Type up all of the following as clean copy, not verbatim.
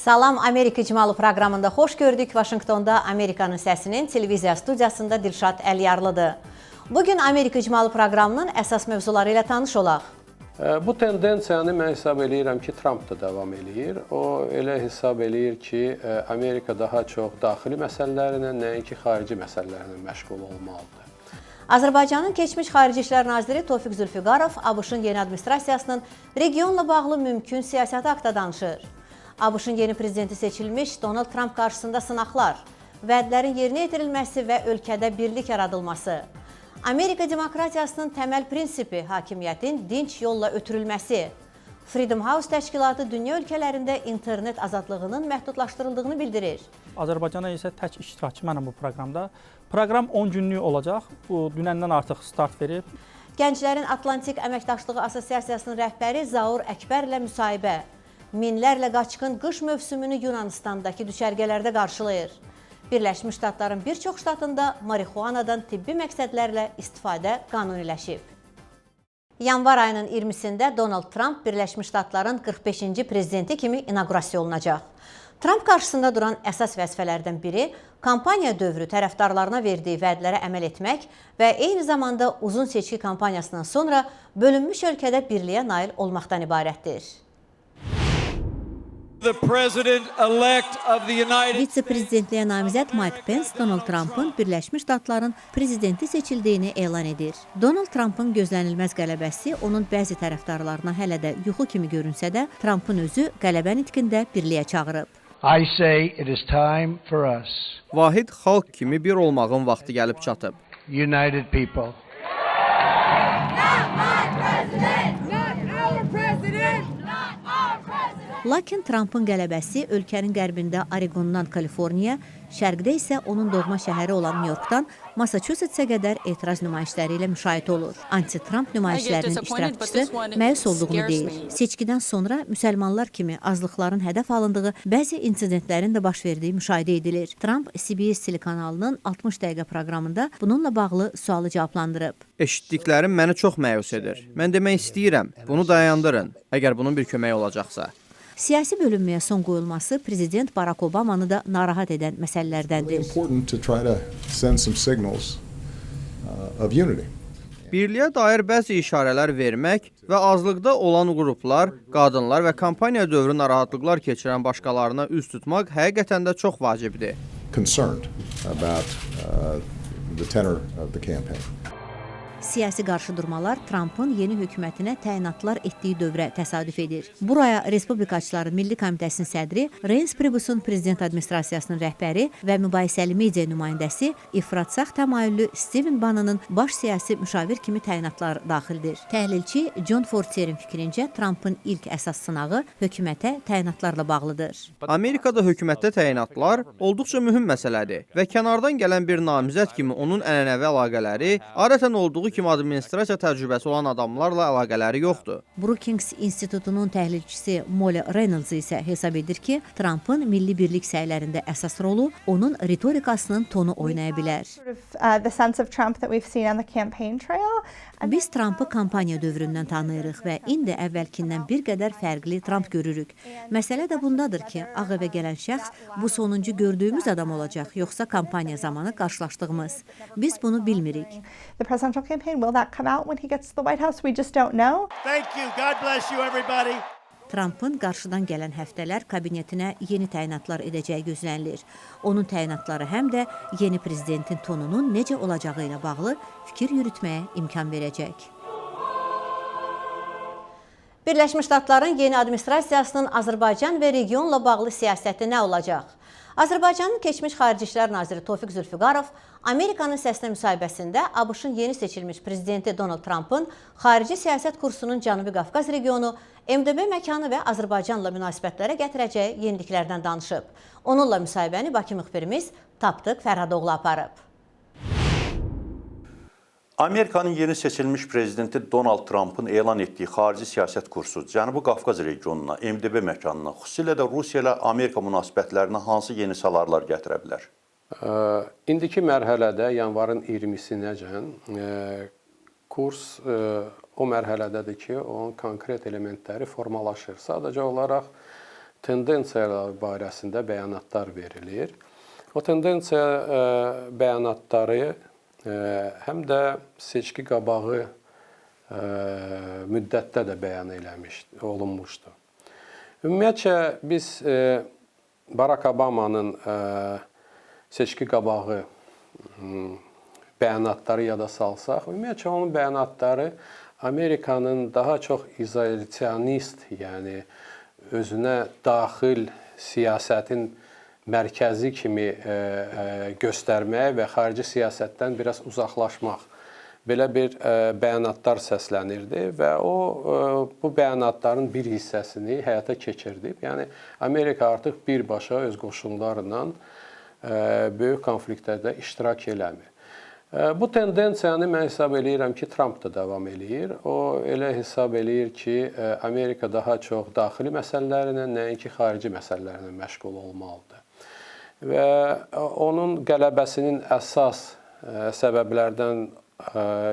Salam, Amerika İcmalı proqramında xoş gördük. Vaşinqtonda Amerikanın Səsinin televiziya studiyasında Dilşad Əliyarlıdır. Bugün Amerika İcmalı proqramının əsas mövzuları ilə tanış olaq. Bu tendensiyanı mən hesab eləyirəm ki, Tramp da davam eləyir. O elə hesab eləyir ki, Amerika daha çox daxili məsələlərlə, nəinki xarici məsələlərlə məşğul olmalıdır. Azərbaycanın keçmiş Xarici İşlər Naziri Tofiq Zülfüqarov ABŞ-ın yeni administrasiyasının regionla bağlı mümkün siyasəti haqqında danışır. ABŞ-ın yeni prezidenti seçilmiş Donald Tramp qarşısında sınaqlar, vədlərin yerinə yetirilməsi və ölkədə birlik yaradılması. Amerika demokratiyasının təməl prinsipi hakimiyyətin dinc yolla ötürülməsi. Freedom House təşkilatı dünya ölkələrində internet azadlığının məhdudlaşdırıldığını bildirir. Azərbaycana isə tək iştirakçı mənəm bu proqramda. Proqram 10 günlük olacaq. Bu dünəndən artıq start verib. Gənclərin Atlantik Əməkdaşlığı Assosiasiyasının rəhbəri Zaur Əkbərlə müsahibə. Minlərlə qaçqın qış mövsümünü Yunanıstandakı düşərgələrdə qarşılayır. Birləşmiş Ştatların bir çox ştatında marixuanadan tibbi məqsədlərlə istifadə qanuniləşib. Yanvar ayının 20-sində Donald Tramp Birləşmiş Ştatların 45-ci prezidenti kimi inaqurasiya olunacaq. Tramp qarşısında duran əsas vəzifələrdən biri kampaniya dövrü tərəfdarlarına verdiyi vədlərə əməl etmək və eyni zamanda uzun seçki kampaniyasından sonra bölünmüş ölkədə birliyə nail olmaqdan ibarətdir. The President-elect of the United Vitse-prezidentliyə namizəd Mike Pence Donald Trumpın Birləşmiş Ştatların prezidenti seçildiyini elan edir. Donald Trumpın gözlənilməz qələbəsi onun bəzi tərəfdarlarına hələ də yuxu kimi görünsə də, Trumpın özü qələbə nitqində birliyə çağırıb. I say it is time for us, Vahid xalq kimi bir olmağın vaxtı gəlib çatıb. United people. Not my president! Not our president! Not our president! Lakin Trumpın qələbəsi ölkənin qərbində Oregondan Kaliforniya, şərqdə isə onun doğma şəhəri olan Nyu-Yorkdan Massachusetts-ə qədər etiraz nümayişləri ilə müşayiət olur. Anti-Trump nümayişlərinin iştirakçısı məyus olduğunu deyir. Seçkidən sonra müsəlmanlar kimi azlıqların hədəf alındığı bəzi insidentlərin də baş verdiyi müşahidə edilir. Trump CBS telekanalının 60 dəqiqə proqramında bununla bağlı sualı cavablandırıb. Eşitdiklərim məni çox məyus edir. Mən demək istəyirəm, bunu dayandırın, əgər bunun bir köməyi olacaqsa. Siyasi bölünməyə son qoyulması prezident Barack Obamanı da narahat edən məsələlərdəndir. Important to try to send some signals of unity. Birliyə dair bəzi işarələr vermək və azlıqda olan qruplar, qadınlar və kampaniya dövrü narahatlıqlar keçirən başqalarına üz tutmaq həqiqətən də çox vacibdir. Concerned about the tenor of the campaign. Siyasi qarşıdurmalar Trampın yeni hökumətinə təyinatlar etdiyi dövrə təsadüf edir. Buraya Respublikaçıların Milli Komitəsinin sədri, Reince Priebus'un prezident administrasiyasının rəhbəri və mübahisəli media nümayəndəsi, ifrat sağ təmayüllü Steven Bannon'ın baş siyasi müşavir kimi təyinatlar daxildir. Təhlilçi John Fortier'in fikrincə, Trampın ilk əsas sınağı hökumətə təyinatlarla bağlıdır. Amerikada hökumətdə təyinatlar olduqca mühüm məsələdir və kənardan gələn bir namizəd kimi onun ənənəvi əlaqələri, adətən olduğu kimi administrasiya təcrübəsi olan adamlarla əlaqələri yoxdur. Brookings İnstitutunun təhlilçisi Molly Reynolds isə hesab edir ki, Trumpın milli birlik səylərində əsas rolu onun ritorikasının tonu oynaya bilər. Sort of the sense of Trump that we've seen on the campaign trail. And Biz Trumpı kampaniya dövründən tanıyırıq və indi əvvəlkindən bir qədər fərqli Trump görürük. Məsələ də bundadır ki, Ağ Evə gələn şəxs bu sonuncu gördüyümüz adam olacaq, yoxsa kampaniya zamanı qarşılaşdığımız. Biz bunu bilmirik. The presidential campaign, will that come out when he gets to the White House? We just don't know. Thank you. God bless you, everybody. Trumpın qarşıdan gələn həftələr kabinetinə yeni təyinatlar edəcəyi gözlənilir. Onun təyinatları həm də yeni prezidentin tonunun necə olacağı ilə bağlı fikir yürütməyə imkan verəcək. Birləşmiş Ştatların yeni administrasiyasının Azərbaycan və regionla bağlı siyasəti nə olacaq? Azərbaycanın keçmiş Xarici İşlər Naziri Tofiq Zülfüqarov Amerikanın Səsinə müsahibəsində ABŞ-ın yeni seçilmiş prezidenti Donald Trumpın xarici siyasət kursunun Cənubi Qafqaz regionu, MDB məkanı və Azərbaycanla münasibətlərə gətirəcəyi yeniliklərdən danışıb. Onunla müsahibəni Bakı müxbirimiz Tapdıq Fərhadoğlu aparıb. Amerikanın yeni seçilmiş prezidenti Donald Trumpın elan etdiyi xarici siyasət kursu Cənubi Qafqaz regionuna, MDB məkanına, xüsusilə də Rusiya ilə Amerika münasibətlərinə hansı yeni salarlar gətirə bilər? İndiki mərhələdə, yanvarın 20-sinəcən kurs o mərhələdədir ki, onun konkret elementləri formalaşır. Sadəcə olaraq tendensiyalar barəsində bəyanatlar verilir. O tendensiya bəyanatları həm də seçki qabağı müddətdə də bəyan olunmuşdu. Ümumiyyətcə biz Barack Obamanın seçki qabağı bəyanatları yada salsaq, ümumiyyətcə onun bəyanatları Amerikanın daha çox izolyasionist, yəni özünə daxil siyasətin mərkəzi kimi göstərməyə və xarici siyasətdən biraz uzaqlaşmaq belə bir bəyanatlar səslənirdi və o bu bəyanatların bir hissəsini həyata keçirdi. Yəni Amerika artıq birbaşa öz qoşunlarla böyük konfliktlərdə iştirak eləmir. Bu tendensiyanı mən hesab eləyirəm ki, Tramp da davam eləyir. O elə hesab eləyir ki, Amerika daha çox daxili məsələlərlə, nəinki xarici məsələlərlə məşğul olmalıdır. Və onun qələbəsinin əsas səbəblərdən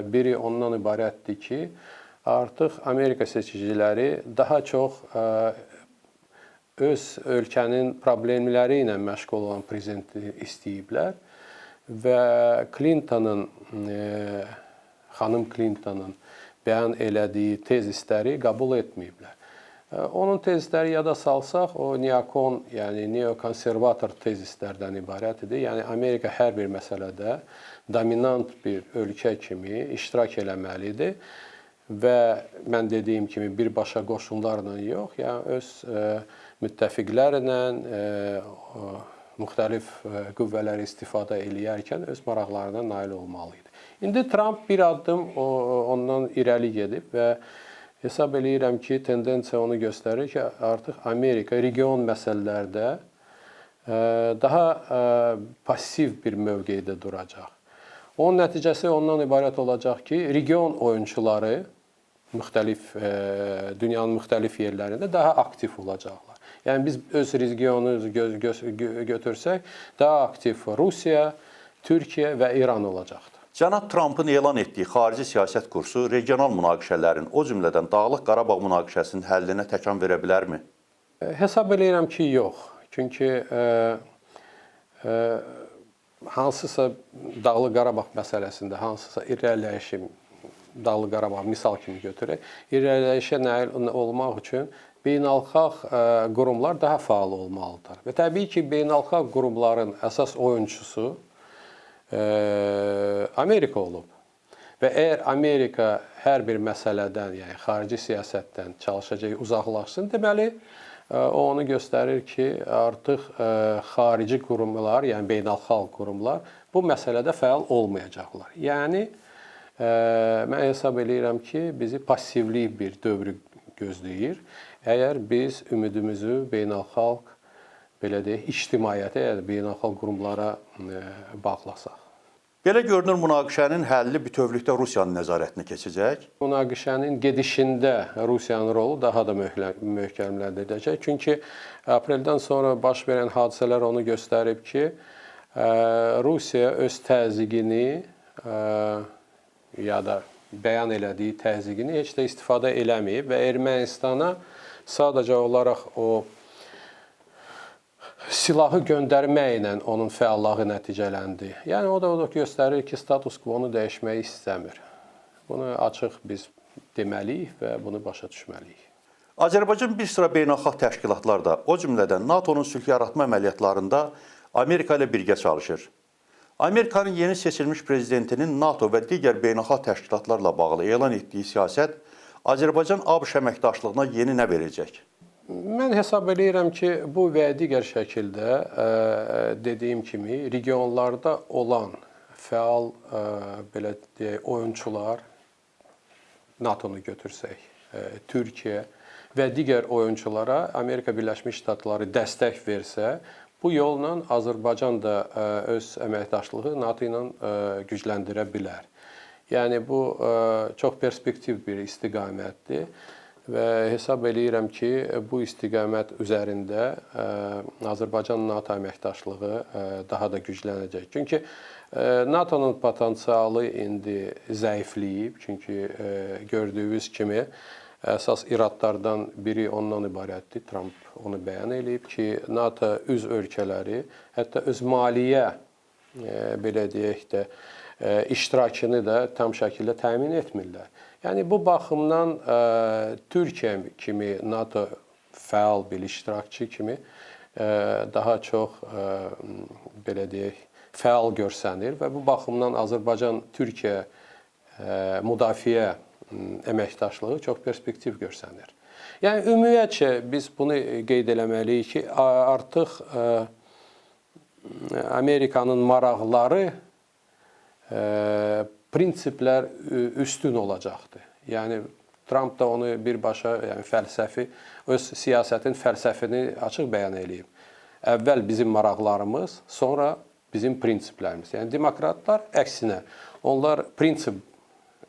biri ondan ibarətdir ki, artıq Amerika seçiciləri daha çox öz ölkənin problemləri ilə məşğul olan prezidenti istəyiblər və Clinton'ın, xanım Clinton'ın bəyan elədiyi tezisləri qəbul etməyiblər. Onun tezisləri yada salsaq, o neokon, yəni neokonservator tezislərdən ibarət idi. Yəni Amerika hər bir məsələdə dominant bir ölkə kimi iştirak eləməlidir və mən dediyim kimi birbaşa qoşunlarla yox, yəni öz müttəfiqlərlə, müxtəlif qüvvələri istifadə eləyərkən öz maraqlarına nail olmalı idi. İndi Tramp bir addım ondan irəli gedib və hesab eləyirəm ki, tendensiya onu göstərir ki, artıq Amerika region məsələlərdə daha pasiv bir mövqedə duracaq. Onun nəticəsi ondan ibarət olacaq ki, region oyunçuları müxtəlif dünyanın müxtəlif yerlərində daha aktiv olacaqlar. Yəni biz öz regionumuzu götürsək, daha aktiv Rusiya, Türkiyə və İran olacaqdır. Cənab Trampın elan etdiyi xarici siyasət kursu regional münaqişələrin, o cümlədən Dağlıq Qarabağ münaqişəsinin həllinə təkan verə bilərmi? Hesab eləyirəm ki, yox. Çünki hansısa Dağlıq Qarabağ məsələsində hansısa irəliləyişi, Dağlıq Qarabağ misal kimi götürək, irəliləyişə nail olmaq üçün beynəlxalq qurumlar daha fəal olmalıdır. Və təbii ki, beynəlxalq qurumların əsas oyunçusu Amerika olub. Və əgər Amerika hər bir məsələdən, yəni xarici siyasətdən çalışacaq uzaqlaşsın, deməli o onu göstərir ki, artıq xarici qurumlar, yəni beynəlxalq qurumlar bu məsələdə fəal olmayacaqlar. Yəni mən hesab eləyirəm ki, bizi passivlik bir dövrü gözləyir. Əgər biz ümidimizi beynəlxalq, belə deyək, ictimaiyyətə, yəni beynəlxalq qurumlara bağlasaq. Belə görünür, münaqişənin həlli bütövlükdə Rusiyanın nəzarətinə keçəcək. Münaqişənin gedişində Rusiyanın rolu daha da möhkəmləndiriləcək. Çünki apreldən sonra baş verən hadisələr onu göstərib ki, Rusiya öz təzyiqini ya da bəyan elədiyi təzyiqini heç də istifadə eləməyib və Ermənistana sadəcə olaraq o silahı göndərməklə onun fəallığı nəticələndi. Yəni o da göstərir ki, status quo-nu dəyişməyi istəmir. Bunu açıq biz deməliyik və bunu başa düşməliyik. Azərbaycan bir sıra beynəlxalq təşkilatlarda, o cümlədən NATO-nun sülh yaratma əməliyyatlarında Amerika ilə birgə çalışır. Amerikanın yeni seçilmiş prezidentinin NATO və digər beynəlxalq təşkilatlarla bağlı elan etdiyi siyasət Azərbaycan-ABŞ əməkdaşlığına yeni nə verəcək? Mən hesab eləyirəm ki, bu və digər şəkildə dediyim kimi regionlarda olan fəal belə deyək oyunçular, NATO-nu götürsək, Türkiyə və digər oyunçulara Amerika Birləşmiş Ştatları dəstək versə, bu yolla Azərbaycan da öz əməkdaşlığı NATO ilə gücləndirə bilər. Yəni bu çox perspektiv bir istiqamətdir. Və hesab eləyirəm ki, bu istiqamət üzərində Azərbaycan-NATO əməkdaşlığı daha da güclənəcək. Çünki NATO-nun potensialı indi zəifləyib. Çünki gördüyünüz kimi Əsas iradlardan biri ondan ibarətdir. Tramp onu bəyan eləyib ki, NATO üzv ölkələri hətta öz maliyyə belə deyək də iştirakını da tam şəkildə təmin etmirlər. Yəni bu baxımdan Türkiyə kimi NATO fəal bir iştirakçı kimi daha çox belə deyək fəal görsənir və bu baxımdan Azərbaycan-Türkiyə müdafiə əməkdaşlığı çox perspektiv görsənir. Yəni ümumiyyətcə biz bunu qeyd eləməliyik ki, artıq Amerikanın maraqları prinsiplər üstün olacaqdır. Yəni Tramp da onu birbaşa, yəni fəlsəfi, öz siyasətin fəlsəfini açıq bəyan eləyib. Əvvəl bizim maraqlarımız, sonra bizim prinsiplərimiz. Yəni demokratlar əksinə, onlar prinsip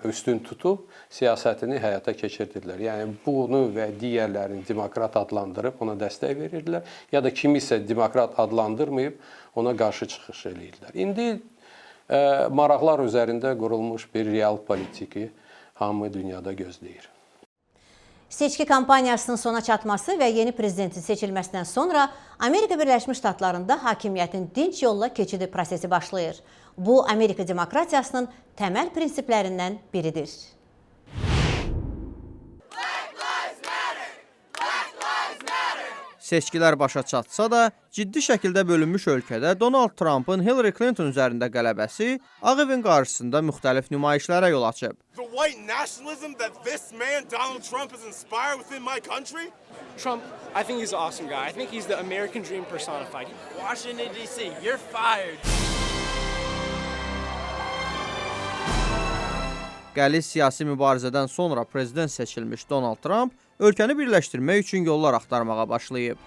üstün tutub siyasətini həyata keçirdirlər. Yəni bunu və digərlərini demokrat adlandırıb ona dəstək verirdilər, ya da kimisə demokrat adlandırmayıb ona qarşı çıxış eləyirlər. İndi maraqlar üzərində qurulmuş bir real politiki hamı dünyada gözləyir. Seçki kampaniyasının sona çatması və yeni prezidentin seçilməsindən sonra Amerika Birləşmiş Ştatlarında hakimiyyətin dinc yolla keçidi prosesi başlayır. Bu, Amerika demokratiyasının təməl prinsiplərindən biridir. Seçkilər başa çatsa da, ciddi şəkildə bölünmüş ölkədə Donald Trumpın Hillary Clinton üzərində qələbəsi Ağ Evin qarşısında müxtəlif nümayişlərə yol açıb. The white nationalism that this man, Donald Trump, has inspired within my country? Trump, I think he's an awesome guy. I think he's the American dream personified. Washington, D.C., you're fired. Qəliz siyasi mübarizədən sonra prezident seçilmiş Donald Trump ölkəni birləşdirmək üçün yollar axtarmağa başlayıb.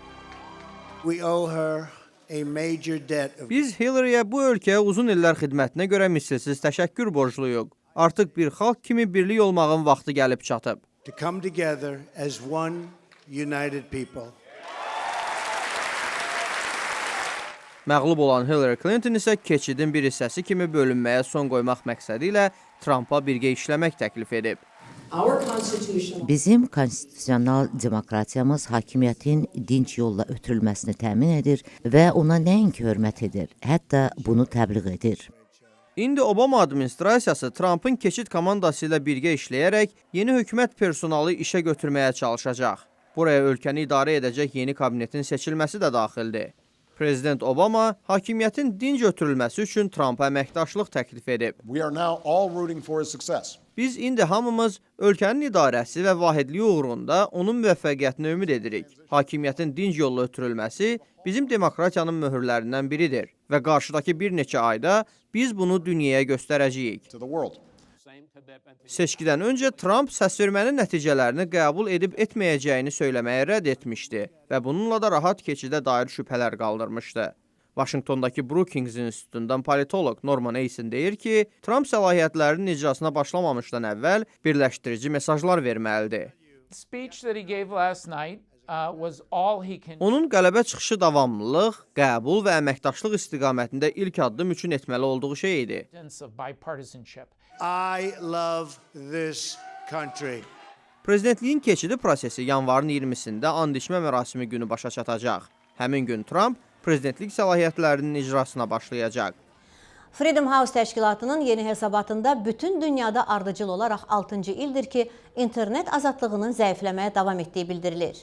Biz Hillary'yə bu ölkəyə uzun illər xidmətinə görə misilsiz təşəkkür borcluyuq. Artıq bir xalq kimi birlik olmağın vaxtı gəlib çatıb. To come together as one united people. Məğlub olan Hillary Clinton isə keçidin bir hissəsi kimi bölünməyə son qoymaq məqsədi ilə Trumpa birgə işləmək təklif edib. Bizim konstitusional demokratiyamız hakimiyyətin dinc yolla ötürülməsini təmin edir və ona nəinki hörmət edir, hətta bunu təbliğ edir. İndi Obama administrasiyası Trumpın keçid komandası ilə birgə işləyərək yeni hökumət personalı işə götürməyə çalışacaq. Buraya ölkəni idarə edəcək yeni kabinetin seçilməsi də daxildir. Prezident Obama hakimiyyətin dinc ötürülməsi üçün Trumpa əməkdaşlıq təklif edib. We are now all rooting for his success. Biz indi hamımız ölkənin idarəsi və vahidliyi uğrunda onun müvəffəqiyyətinə ümid edirik. Hakimiyyətin dinc yolla ötürülməsi bizim demokratiyanın möhürlərindən biridir və qarşıdakı bir neçə ayda biz bunu dünyaya göstərəcəyik. To the world. Seçkidən öncə Trump səsvermənin nəticələrini qəbul edib etməyəcəyini söyləməyə rədd etmişdi və bununla da rahat keçidə dair şübhələr qaldırmışdı. Vaşinqtondakı Brookings İnstitutundan politoloq Norman Eisen deyir ki, Trump səlahiyyətlərinin icrasına başlamamışdan əvvəl birləşdirici mesajlar verməlidir. Speech that he gave last night was all he can Onun qələbə çıxışı davamlılıq, qəbul və əməkdaşlıq istiqamətində ilk addım üçün etməli olduğu şey idi. of bipartisanship. I love this country. Prezidentliyin keçidi prosesi yanvarın 20-sində and içmə mərasimi günü başa çatacaq. Həmin gün Trump prezidentlik səlahiyyətlərinin icrasına başlayacaq. Freedom House təşkilatının yeni hesabatında bütün dünyada ardıcıl olaraq 6-cı ildir ki, internet azadlığının zəifləməyə davam etdiyi bildirilir.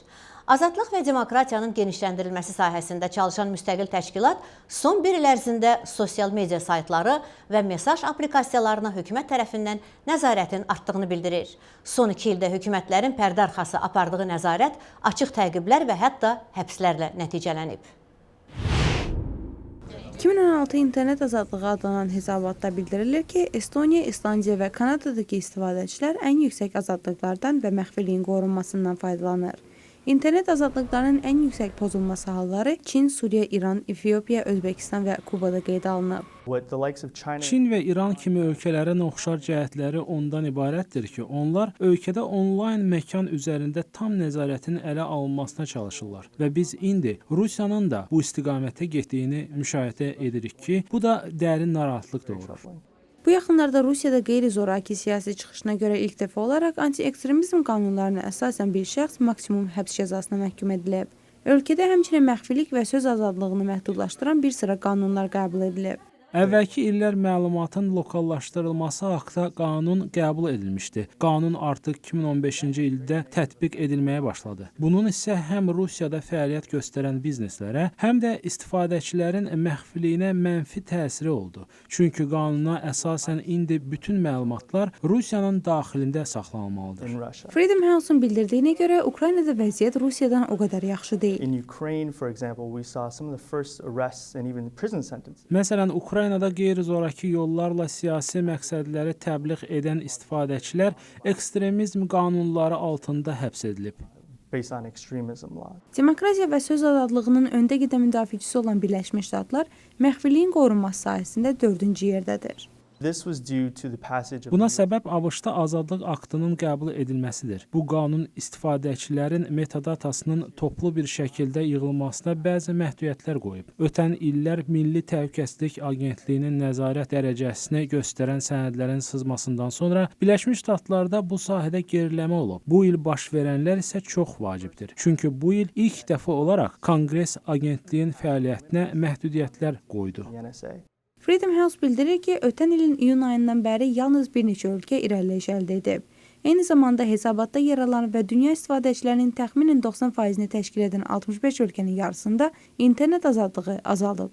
Azadlıq və demokratiyanın genişləndirilməsi sahəsində çalışan müstəqil təşkilat son bir il ərzində sosial media saytları və mesaj aplikasiyalarına hökumət tərəfindən nəzarətin artdığını bildirir. Son 2 ildə hökumətlərin pərdə arxası apardığı nəzarət açıq təqiblər və hətta həbslərlə nəticələnib. 2016 internet azadlığı adlanan hesabatda bildirilir ki, Estoniya, İslandiya və Kanadadakı istifadəçilər ən yüksək azadlıqlardan və məxfiliyin qorunmasından faydalanır. İnternet azadlıqlarının ən yüksək pozulması halları Çin, Suriya, İran, Efiopiya, Özbəkistan və Kubada qeydə alınıb. Çin və İran kimi ölkələrin oxşar cəhətləri ondan ibarətdir ki, onlar ölkədə onlayn məkan üzərində tam nəzarətin ələ alınmasına çalışırlar və biz indi Rusiyanın da bu istiqamətə getdiyini müşahidə edirik ki, bu da dərin narahatlıq doğurur. Bu yaxınlarda Rusiyada qeyri-zoraki siyasi çıxışına görə ilk dəfə olaraq anti-ekstremizm qanunlarına əsasən bir şəxs maksimum həbs cəzasına məhkum edilib. Ölkədə həmçinin məxfilik və söz azadlığını məhdudlaşdıran bir sıra qanunlar qəbul edilib. Əvvəlki illər məlumatın lokallaşdırılması haqda qanun qəbul edilmişdi. Qanun artıq 2015-ci ildə tətbiq edilməyə başladı. Bunun isə həm Rusiyada fəaliyyət göstərən bizneslərə, həm də istifadəçilərin məxfiliyinə mənfi təsiri oldu. Çünki qanuna əsasən indi bütün məlumatlar Rusiyanın daxilində saxlanılmalıdır. Freedom House-un bildirdiyinə görə Ukraynada vəziyyət Rusiyadan o qədər yaxşı deyil. Məsələn, Ukraynada qeyri-zoraki yollarla siyasi məqsədləri təbliğ edən istifadəçilər ekstremizm qanunları altında həbs edilib. Demokratiya və söz azadlığının öndə gedən müdafiəçisi olan Birləşmiş Ştatlar məxfiliyin qorunması sahəsində 4-cü yerdədir. Buna səbəb ABŞ-da Azadlıq Aktının qəbul edilməsidir. Bu qanun istifadəçilərin metadatasının toplu bir şəkildə yığılmasına bəzi məhdudiyyətlər qoyub. Ötən illər Milli Təhlükəsizlik Agentliyinin nəzarət dərəcəsini göstərən sənədlərin sızmasından sonra Birləşmiş Ştatlarda bu sahədə geriləmə olub. Bu il baş verənlər isə çox vacibdir. Çünki bu il ilk dəfə olaraq Konqres agentliyin fəaliyyətinə məhdudiyyətlər qoydu. Freedom House bildirir ki, ötən ilin iyun ayından bəri yalnız bir neçə ölkə irəliləyiş əldə edib. Eyni zamanda hesabatda yer alan və dünya istifadəçilərinin təxminən 90%-ni təşkil edən 65 ölkənin yarısında internet azadlığı azalıb.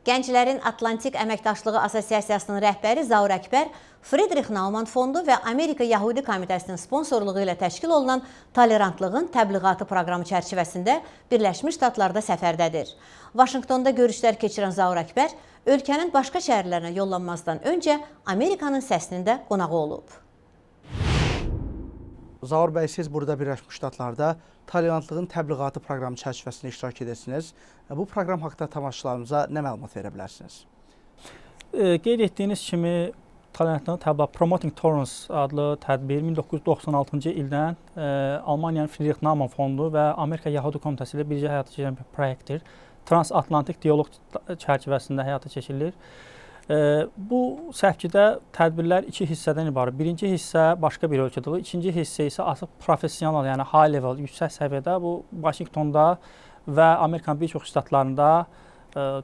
Gənclərin Atlantik Əməkdaşlığı Assosiasiyasının rəhbəri Zaur Əkbər, Friedrich Naumann Fondu və Amerika Yahudi Komitəsinin sponsorluğu ilə təşkil olunan Tolerantlığın Təbliğatı proqramı çərçivəsində Birləşmiş Ştatlarda səfərdədir. Vaşinqtonda görüşlər keçirən Zaur Əkbər, ölkənin başqa şəhərlərinə yollanmazdan öncə Amerikanın səsinin də qonağı olub. Zaur bəy, siz burada Birləşmiş Ştatlarda Tolerantlığın Təbliğatı proqramı çərçivəsində iştirak edirsiniz. Bu proqram haqda tamaşaçılarımıza nə məlumat verə bilərsiniz? Qeyd etdiyiniz kimi Tolerantlığın Təbliğatı Promoting Tolerance adlı tədbir 1996-cı ildən Almaniyanın Friedrich Naumann Fondu və Amerika Yahudi Komitəsi ilə birgə həyata keçirilən bir proyektdir. Transatlantik dialoq çərçivəsində həyata keçirilir. Bu səfkidə tədbirlər iki hissədən ibarət. Birinci hissə başqa bir ölkədə olur. İkinci hissə isə artıq professional, yəni high level, yüksək səviyyədə bu Vaşinqtonda və Amerikanın bir çox ştatlarında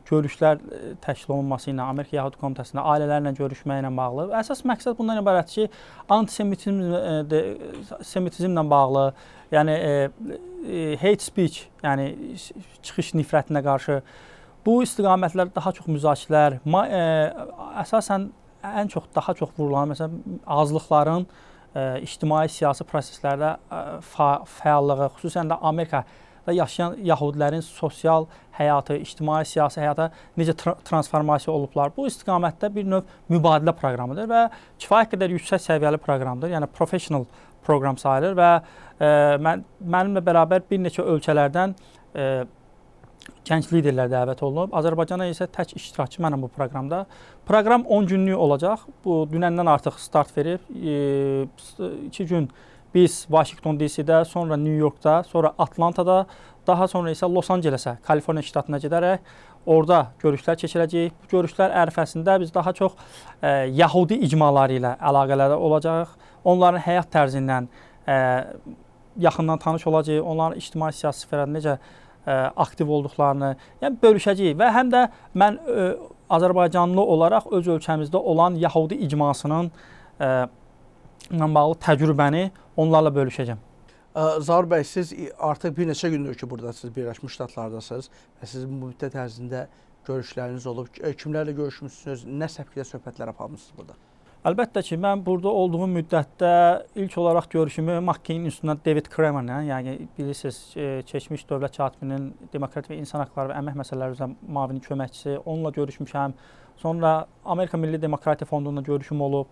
görüşlər təşkil olunması ilə, Amerika Yahudi Komitəsində ailələrlə görüşməklə bağlı. Əsas məqsəd bundan ibarətdir ki, antisemitizmlə bağlı, yəni hate speech, yəni çıxış nifrətinə qarşı bu istiqamətlər daha çox müzakirələr, əsasən ən çox daha çox vurulan, məsələn, azlıqların ictimai siyasi proseslərdə fəallığı, xüsusən də Amerikada yaşayan yahudilərin sosial həyatı, ictimai siyasi həyata necə transformasiya olublar. Bu istiqamətdə bir növ mübadilə proqramıdır və kifayət qədər yüksək səviyyəli proqramdır, yəni professional proqram sayılır və mənimlə bərabər bir neçə ölkələrdən gənc liderlər dəvət olunub. Azərbaycana isə tək iştirakçı mənəm bu proqramda. Proqram 10 günlük olacaq. Bu dünəndən artıq start verib. 2 gün biz Vaşinqton DC-də, sonra New Yorkda, sonra Atlantada, daha sonra isə Los Ancelesə, Kaliforniya ştatına gedərək orada görüşlər keçirəcəyik. Bu görüşlər ərəfəsində biz daha çox Yahudi icmaları ilə əlaqələrdə olacağıq. Onların həyat tərzindən yaxından tanış olacağıq. Onların ictimai siyasi sferada necə aktiv olduqlarını, yəni bölüşəcəyik və həm də mən Azərbaycanlı olaraq öz ölkəmizdə olan Yahudi icmasının ilə bağlı təcrübəni onlarla bölüşəcəm. Zaur bəy, siz artıq bir neçə gündür ki, buradasınız, Birləşmiş Ştatlardasınız və sizin bu müddət ərzində görüşləriniz olub. Kimlərlə görüşmüşsünüz, nə səpkidə söhbətlər aparmışsınız burada? Əlbəttə ki, mən burada olduğum müddətdə ilk olaraq görüşümü McCain üstündən David Kramerlə, yəni bilirsiniz, keçmiş dövlət katibinin demokratik və insan haqları və əmək məsələləri üzrə mavinin köməkçisi, onunla görüşmüşəm. Sonra Amerika Milli Demokratiya Fondundan görüşüm olub,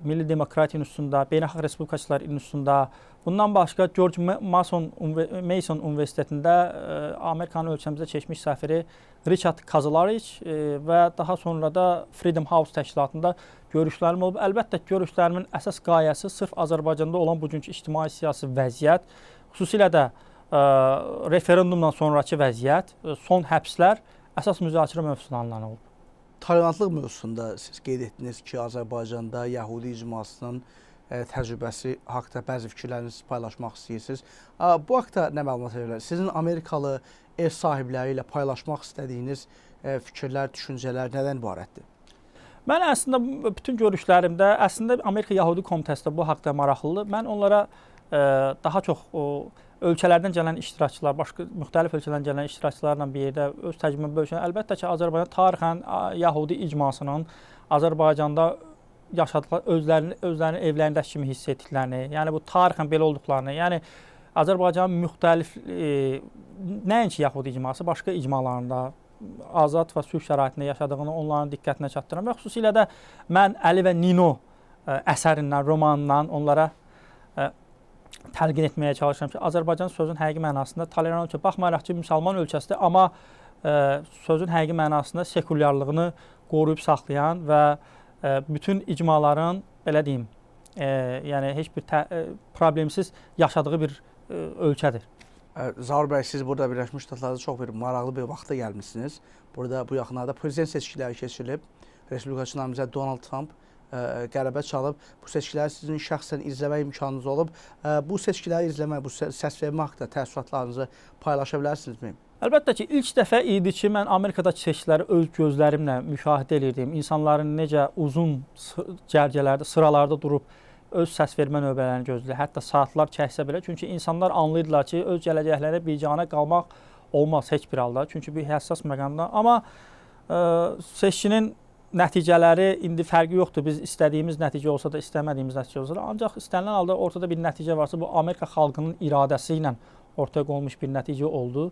Milli Demokratiya İnstitutunda, Beynəlxalq Respublikaçılar İnstitutunda. Bundan başqa George Mason Universitetində Amerikanın ölkəmizdə keçmiş səfiri Richard Kazalarich və daha sonra da Freedom House təşkilatında görüşlərim olub. Əlbəttə görüşlərimin əsas qayəsi sırf Azərbaycanda olan bugünkü ictimai siyasi vəziyyət, xüsusilə də referendumdan sonrakı vəziyyət, son həbslər əsas müzakirə mövzularından olub. Tolerantlıq mövzusunda siz qeyd etdiniz ki, Azərbaycanda Yəhudi icmasının təcrübəsi haqda bəzi fikirlərinizi paylaşmaq istəyirsiniz. Bu haqda nə məlumat verə bilərsiniz? Sizin Amerikalı ev sahibləri ilə paylaşmaq istədiyiniz fikirlər, düşüncələr nədən ibarətdir? Mən əslində bütün görüşlərimdə, əslində Amerika Yahudi Komitəsi də bu haqda maraqlıdır. Mən onlara daha çox o ölkələrdən gələn iştirakçılar, başqa müxtəlif ölkələrdən gələn iştirakçılarla bir yerdə öz təcrübəmi bölüşürəm. Əlbəttə ki, Azərbaycan tarixən Yahudi icmasının Azərbaycanda yaşadıkları, özlərini evlərindəki kimi hiss etdiklərini, yəni bu tarixən belə olduqlarını, yəni Azərbaycanın müxtəlif nəinki Yahudi icması, başqa icmalarında azad və sülh şəraitində yaşadığını onların diqqətinə çatdıram və xüsusilə də mən Əli və Nino əsərindən, romanından onlara təlqin etməyə çalışıram ki, Azərbaycan sözün həqiqi mənasında tolerant ölkə, baxmayaraq ki, müsəlman ölkəsidir, amma sözün həqiqi mənasında sekulyarlığını qoruyub saxlayan və bütün icmaların, belə deyim, yəni heç bir problemsiz yaşadığı bir ölkədir. Zaur bəy, siz burada Birləşmiş Ştatlarda çox bir maraqlı bir vaxta gəlmişsiniz. Burada bu yaxınlarda prezident seçkiləri keçirilib. Respublikaçı namizəd Donald Trump qələbə çalıb. Bu seçkiləri sizin şəxsən izləmək imkanınız olub. Bu seçkiləri izləmək, bu səs vermə haqda təəssüratlarınızı paylaşa bilərsinizmi? Əlbəttə ki, ilk dəfə idi ki, mən Amerikadakı seçkiləri öz gözlərimlə müşahidə edirdim. İnsanların necə uzun cərgələrdə, sıralarda durub öz səs vermə növbələrini gözləyir. Hətta saatlar çəksə belə. Çünki insanlar anlayırdılar ki, öz gələcəklərə biganə qalmaq olmaz heç bir halda. Çünki bir həssas məqamda. Amma seçkinin nəticələri indi fərqi yoxdur. Biz istədiyimiz nəticə olsa da, istəmədiyimiz nəticə olsa da. Ancaq istənilən halda ortada bir nəticə varsa, bu Amerika xalqının iradəsi ilə ortaya qoyulmuş bir nəticə oldu.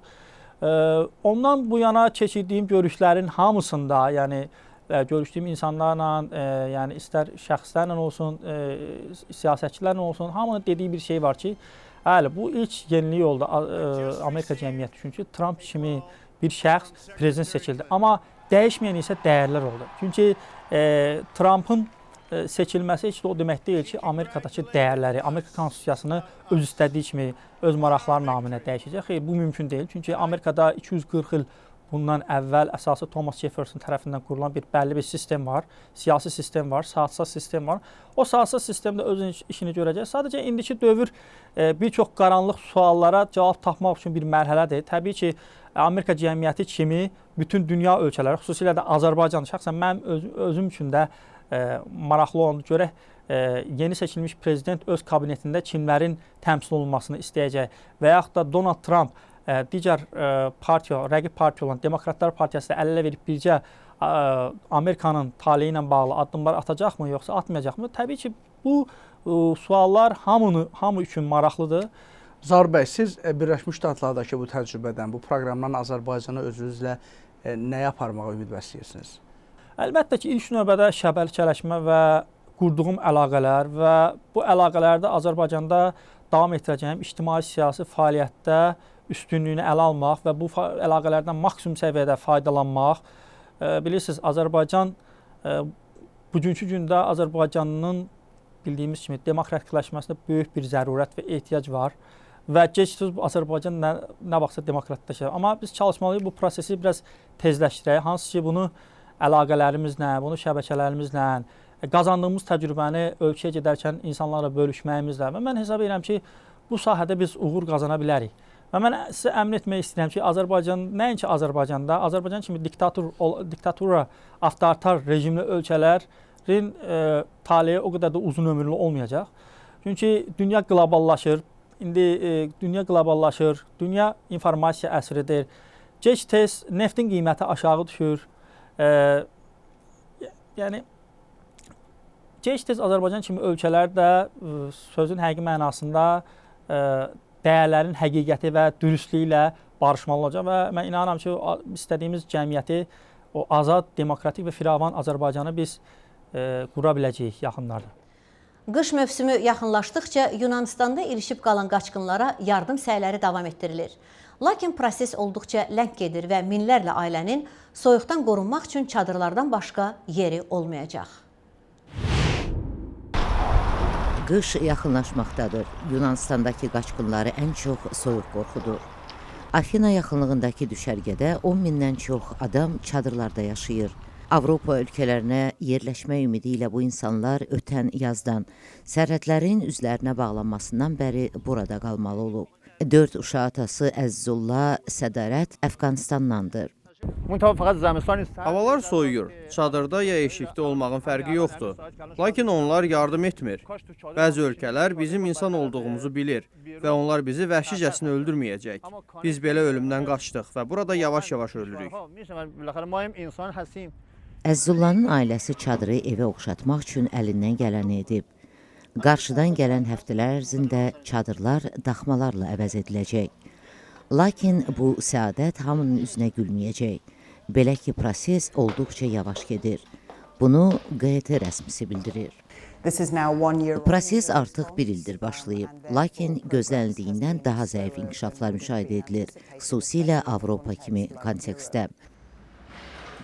Ondan bu yana keçirdiyim görüşlərin hamısında, yəni görüşdüyüm insanlarla, yəni istər şəxslərlə olsun, siyasətçilərlə olsun, hamının dediyi bir şey var ki, hələ bu ilk yenilik oldu Amerika cəmiyyəti üçün ki, Trump kimi bir şəxs prezident seçildi. Amma dəyişməyən isə dəyərlər oldu. Çünki Trumpın seçilməsi heç də o demək deyil ki, Amerikadakı dəyərləri, Amerika konstitusiyasını öz istədiyi kimi, öz maraqları naminə dəyişəcək. Xeyr, bu mümkün deyil. Çünki Amerikada 240 il bundan əvvəl əsası Thomas Jefferson tərəfindən qurulan bir bəlli bir sistem var, siyasi sistem var, saatsaz sistem var. O saatsaz sistemdə öz işini görəcək. Sadəcə indiki dövr bir çox qaranlıq suallara cavab tapmaq üçün bir mərhələdir. Təbii ki, Amerika cəmiyyəti kimi bütün dünya ölkələri, xüsusilə də Azərbaycan, şəxsən mənim özüm üçün də maraqlı olanı görək, yeni seçilmiş prezident öz kabinetində kimlərin təmsil olunmasını istəyəcək və yaxud da Donald Trump digər partiya, rəqib partiya olan Demokratlar Partiyası ilə əl-ələ verib bircə Amerikanın taleyi ilə bağlı addımlar atacaqmı, yoxsa atmayacaqmı? Təbii ki, bu suallar hamı üçün maraqlıdır. Zaur bəy, siz Birləşmiş Ştatlardakı bu təcrübədən, bu proqramdan Azərbaycana özünüzlə nəyə aparmağa ümid bəsləyirsiniz? Əlbəttə ki, ilk növbədə şəbəkələşmə və qurduğum əlaqələr və bu əlaqələrdə Azərbaycanda davam etdirəcəyim ictimai-siyasi fəaliyyətdə üstünlüyünü ələ almaq və bu əlaqələrdən maksimum səviyyədə faydalanmaq. Bilirsiniz, Azərbaycan bugünkü gündə Azərbaycanın bildiyimiz kimi demokratikləşməsinə böyük bir zərurət və ehtiyac var və gec-tez Azərbaycan nə vaxtsa demokratikləşər. Amma biz çalışmalıyıq bu prosesi biraz tezləşdirək, hansı ki bunu əlaqələrimizlə, bunu şəbəkələrimizlə, qazandığımız təcrübəni ölkəyə gedərkən insanlarla bölüşməyimizlə və mən hesab edirəm ki, bu sahədə biz uğur qazana bilərik. Və mən sizə əmin etmək istəyirəm ki, Azərbaycan, nəinki Azərbaycanda, Azərbaycan kimi diktatura, avtoritar rejimli ölkələrin taleyi o qədər də uzun ömürlü olmayacaq. Çünki dünya qloballaşır, indi dünya qloballaşır, dünya informasiya əsridir. Gec-tez neftin qiyməti aşağı düşür. Yəni gec-tez Azərbaycan kimi ölkələr də sözün həqiqi mənasında dəyərlərin həqiqəti və dürüstlüyü ilə barışmalı olacaq və mən inanıram ki, istədiyimiz cəmiyyəti, o azad, demokratik və firavan Azərbaycanı biz qura biləcəyik yaxınlarda. Qış mövsümü yaxınlaşdıqca Yunanıstanda ilişib qalan qaçqınlara yardım səyləri davam etdirilir. Lakin proses olduqca ləng gedir və minlərlə ailənin soyuqdan qorunmaq üçün çadırlardan başqa yeri olmayacaq. Qış yaxınlaşmaqdadır. Yunanıstandakı qaçqınları ən çox soyuq qorxudur. Afina yaxınlığındakı düşərgədə 10 mindən çox adam çadırlarda yaşayır. Avropa ölkələrinə yerləşmək ümidi ilə bu insanlar ötən yazdan sərhədlərin üzlərinə bağlanmasından bəri burada qalmalı olub. 4 uşaq atası Əzizullah Sədarət Əfqanistandandır. Havalar soyuyur. Çadırda ya eşikdə olmağın fərqi yoxdur. Lakin onlar yardım etmir. Bəzi ölkələr bizim insan olduğumuzu bilir və onlar bizi vəhşicəsinə öldürməyəcək. Biz belə ölümdən qaçdıq və burada yavaş-yavaş ölürük. Əzizullahın ailəsi çadırı evə oxşatmaq üçün əlindən gələni edib. Qarşıdan gələn həftələr ərzində çadırlar daxmalarla əvəz ediləcək. Lakin bu səadət hamının üzünə gülməyəcək. Belə ki, proses olduqca yavaş gedir. Bunu QT rəsmisi bildirir. Proses artıq bir ildir başlayıb, lakin gözlənildiyindən daha zəif inkişaflar müşahidə edilir, xüsusilə Avropa kimi kontekstdə.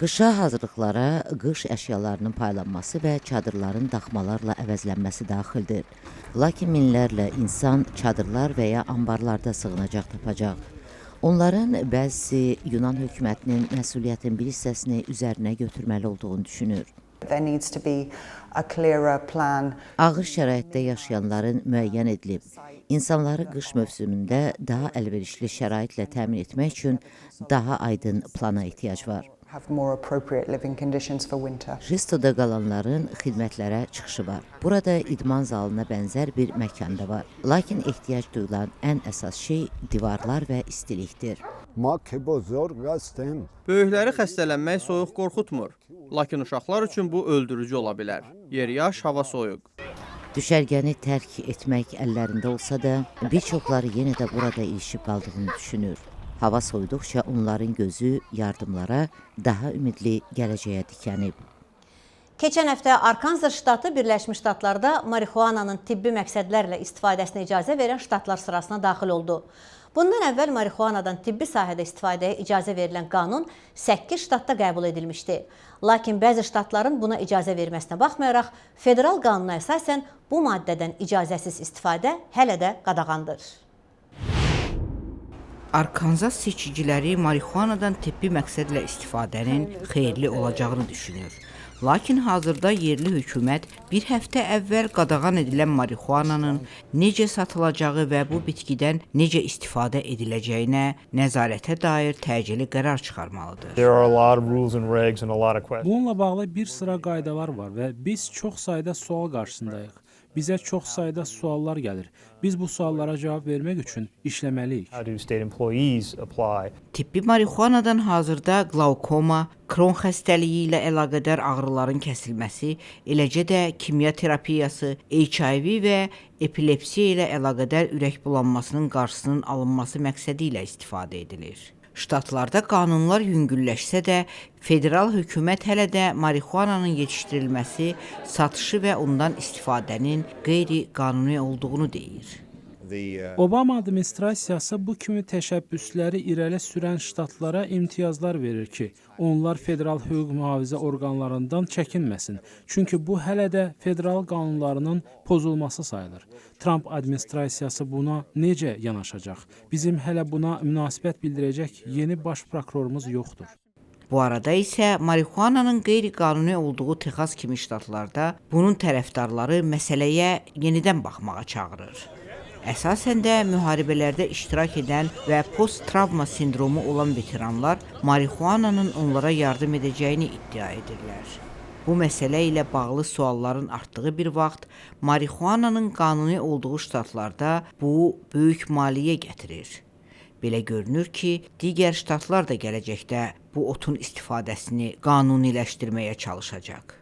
Qışa hazırlıqlara qış əşyalarının paylanması və çadırların daxmalarla əvəzlənməsi daxildir. Lakin minlərlə insan çadırlar və ya ambarlarda sığınacaq tapacaq. Onların bəzisi Yunan hökumətinin məsuliyyətin bir hissəsini üzərinə götürməli olduğunu düşünür. Ağır şəraitdə yaşayanların müəyyən edilib, insanları qış mövsümündə daha əlverişli şəraitlə təmin etmək üçün daha aydın plana ehtiyac var. Jistoda qalanların xidmətlərə çıxışı var. Burada idman zalına bənzər bir məkan da var. Lakin ehtiyac duyulan ən əsas şey divarlar və istilikdir. Böyükləri xəstələnmək soyuq qorxutmur. Lakin uşaqlar üçün bu öldürücü ola bilər. Yer yaş, hava soyuq. Düşərgəni tərk etmək əllərində olsa da, bir çoxları yenə də burada ilişib qaldığını düşünür. Hava soyuduqca onların gözü yardımlara, daha ümidli gələcəyə dikənib. Keçən həftə Arkansas ştatı Birləşmiş Ştatlarda marixuananın tibbi məqsədlərlə istifadəsinə icazə verən ştatlar sırasına daxil oldu. Bundan əvvəl marixuanadan tibbi sahədə istifadəyə icazə verilən qanun 8 ştatda qəbul edilmişdi. Lakin bəzi ştatların buna icazə verməsinə baxmayaraq, federal qanuna əsasən bu maddədən icazəsiz istifadə hələ də qadağandır. Arkansas seçiciləri marixuanadan tibbi məqsədlə istifadənin xeyirli olacağını düşünür. Lakin hazırda yerli hökumət bir həftə əvvəl qadağan edilən marixuananın necə satılacağı və bu bitkidən necə istifadə ediləcəyinə nəzarətə dair təcili qərar çıxarmalıdır. Bununla bağlı bir sıra qaydalar var və biz çox sayda sual qarşısındayıq. Bizə çox sayda suallar gəlir. Biz bu suallara cavab vermək üçün işləməliyik. Tibbi marixuanadan hazırda qlaukoma, Kron xəstəliyi ilə əlaqədar ağrıların kəsilməsi, eləcə də kimya terapiyası, HIV və epilepsiya ilə əlaqədar ürək bulanmasının qarşısının alınması məqsədi ilə istifadə edilir. Ştatlarda qanunlar yüngülləşsə də, federal hökumət hələ də marixuananın yetişdirilməsi, satışı və ondan istifadənin qeyri-qanuni olduğunu deyir. Obama administrasiyası bu kimi təşəbbüsləri irəli sürən ştatlara imtiyazlar verir ki, onlar federal hüquq mühafizə orqanlarından çəkinməsin. Çünki bu hələ də federal qanunlarının pozulması sayılır. Tramp administrasiyası buna necə yanaşacaq? Bizim hələ buna münasibət bildirəcək yeni baş prokurorumuz yoxdur. Bu arada isə marixuananın qeyri-qanuni olduğu Texas kimi ştatlarda bunun tərəfdarları məsələyə yenidən baxmağa çağırır. Əsasən də müharibələrdə iştirak edən və post-travma sindromu olan veteranlar marixuananın onlara yardım edəcəyini iddia edirlər. Bu məsələ ilə bağlı sualların artdığı bir vaxt marixuananın qanuni olduğu ştatlarda bu böyük maliyyə gətirir. Belə görünür ki, digər ştatlar da gələcəkdə bu otun istifadəsini qanuniləşdirməyə çalışacaq.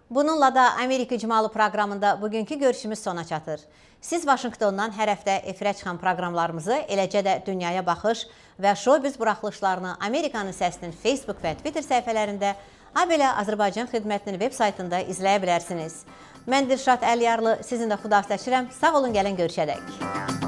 Bununla da Amerika İcmalı proqramında bugünkü görüşümüz sona çatır. Siz Vaşinqtondan hər həftə efirə çıxan proqramlarımızı, eləcə də Dünyaya Baxış və Showbiz buraxılışlarını Amerikanın Səsinin Facebook və Twitter səhifələrində, habelə Azərbaycan xidmətinin veb saytında izləyə bilərsiniz. Mən Dilşad Əliyarlı, sizinlə xudahafizləşirəm. Sağ olun, gəlin görüşədək.